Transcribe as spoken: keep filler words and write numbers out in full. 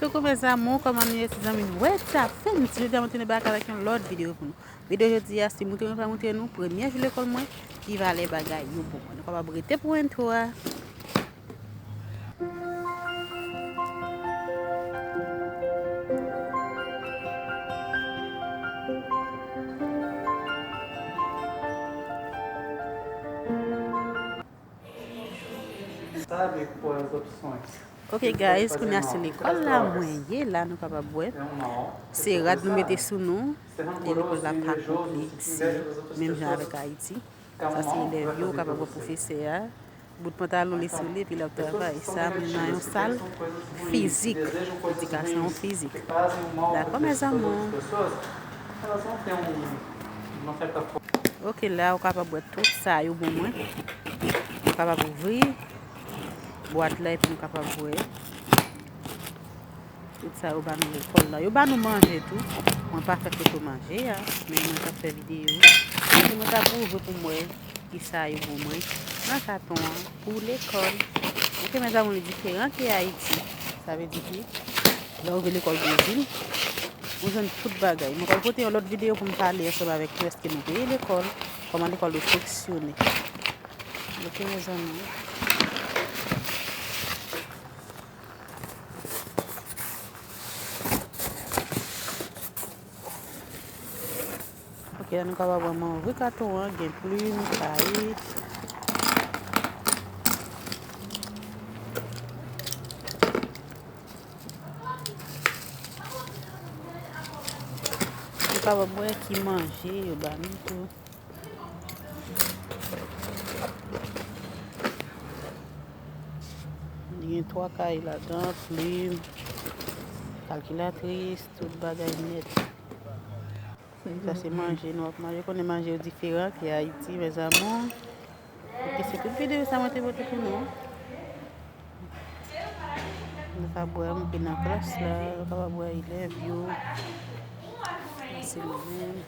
Coucou mes amours, kòman nou ye ti zanmi nou? Wè sa fè m ti jodi a mwen tounen bak avèk yon lòt videyo pou nou. Videyo jodi a se moutre mwen pa moutre nou premye jou lekòl mwen, ki valè bagay yo bon mwen. Nou kapab rete pou entwo a. Sabe quais opções. Ok guys, kounye a se lekòl la mwen ye la, nou kapab wè. Se rad nou mete sou nou. E lekòl la pa konplekse, menm jan avèk Ayiti. Sa se elèv yo, ou kapab wè pwofesè a. Bout pantalon li sou li, epi l ap travay. Sa menm nan yon sal fizik, edikasyon fizik. Dakò mes amours. Ok, la ou kapab wè tout sa yo bon mwen. Ou kapab ouvri bwat la epi nou kapab wè tout sa yo ba nou lekòl la. Yo ba nou manje tou. Mwen pa fè foto manje a, men mwen t ap fè videyo. Epi mwen t ap ouvri pou m wè kisa yo bon mwen nan katon an pou lekòl. Ok mes amours, li diferan ke Ayiti. Sa vle di ke lè w rive lekòl Brezil, ou jwenn tout bagay. Mwen pral pote yon lòt videyo pou m pale ansanm avèk nou èske nou peye lekòl, kòman lekòl yo fonksyone. Ok mes amours. Ok, la nou kapab wè mwen ouvri katon an, gen plim, kaye. Nou kapab wè ki manje yo ba nou tou. Li gen twa kaye ladan, plim, kalkilatris, tout bagay nèt. Sa se manje nou ap manje. Konnen manje yo diferan ke Ayiti, mes amours. Ok, se tout videyo sa mwen te pote pou nou. Nou ka wè m ke nan klas la, nou kapab wè elèv yo. Sa se mwen menm.